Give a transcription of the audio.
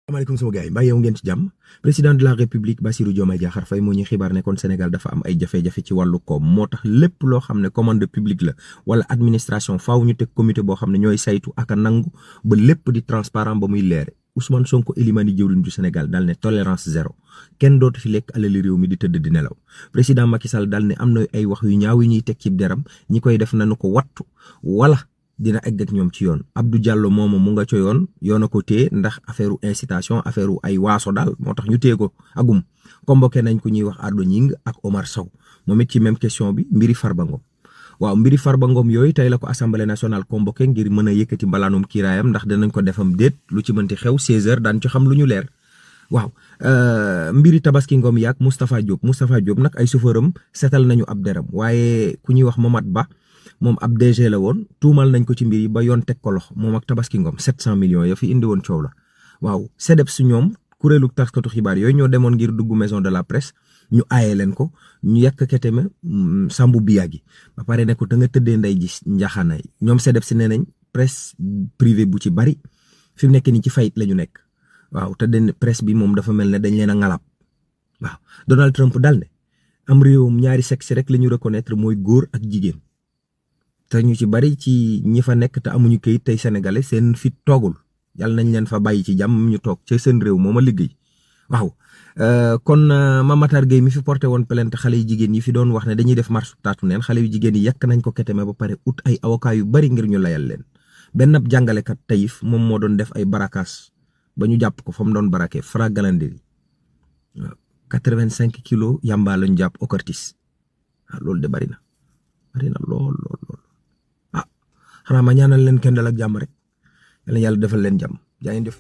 asalaamaaleykum sama gars yi mbaa yow ngeen ci jàmm président de la république Bassirou Diomaye Diakhar Faye moo ñuy xibaar ne kon Sénégal dafa am ay jafe-jafe ci wàllu koom moo tax lépp loo xam ne commande publique la wala administration faaw ñu teg comité boo xam ne ñooy saytu ak a nangu ba lépp di transparent ba muy leere Ousmane Sonko Elimani jëwriñ du Sénégal daal ne tolérance zéro kenn dootu fi lekk alali réew mi di tëdd di nelaw président Macky Sall daal ne am na ay wax yu ñaaw yu ñuy teg ci deram ñi koy def nañu ko wattu wala dina egg ak ñoom ci yoon Abdou Diallo moomu mu nga ca yoon a ko téye ndax affaire incitation affaire ay waaso daal moo tax ñu téye ko agum convoqué nañ ko ñuy wax Ardo Ñing ak Omar Sow moom it ci même question bi mbiri Farba Ngom waaw mbiri Farba Ngom yooyu tey la ko assemblée nationale convoqué ngir mën a yëkkati mbalaanum kiiraayam ndax danañ ko defam déet lu ci mënti xew 16h daan ci xam lu ñu leer waaw mbiri Tabaski Ngom yaak Moustapha Diop nag ay chauffeuram setal nañu ab deram waaye ku ñuy wax Momad Ba moom ab DG la woon tuumal nañ ko ci mbir yi ba yoon teg ko loxo moom ak Tabaski Ngom 700 millions ya fi indi woon coow la waaw CDEPS ñoom kuréelu taskatu xibaar yooyu ñoo demoon ngir dugg maison de la presse ñu aaye leen ko ñu yàq Keteme Sambou Biagui ba pare ne ko da nga tëddee nday ji njaxaanaay ñoom CDEPS nee nañ presse privée bu ci bari fi mu nekk nii ci fayit la ñu nekk waaw te den presse bi moom dafa mel ne dañ leen a ngalab waaw Donald Trump dal ne am réewum ñaari sexe rek la ñu reconnaître mooy góor ak jigéen. te ñu ci bari ci ñi fa nekk te amuñu kayit tey sénégalais seen fit toogul yàlla nañ leen fa bàyyi ci jàmm ñu toog ca seen réew moom a liggéey waaw kon Mame Matar Gueye mi fi porté woon plainte xale yu jigéen yi fi doon wax ne dañuy def marche taatu neen xale yu jigéen yi yàq nañ ko Keteme ba pare ut ay avocat yu bari ngir ñu layal leen benn ab jàngalekat Taïf moom moo doon def ay barakaas ba ñu jàpp ko fa mu doon barakee Fra Galanderi waaw 85 kilos yamba lañu jàpp Ocartis waaw loolu de bari na lool. xanaa ma ñaanal leen kenn dal ak jàmm rek yàlla defal leen jàmm jaa ngeen def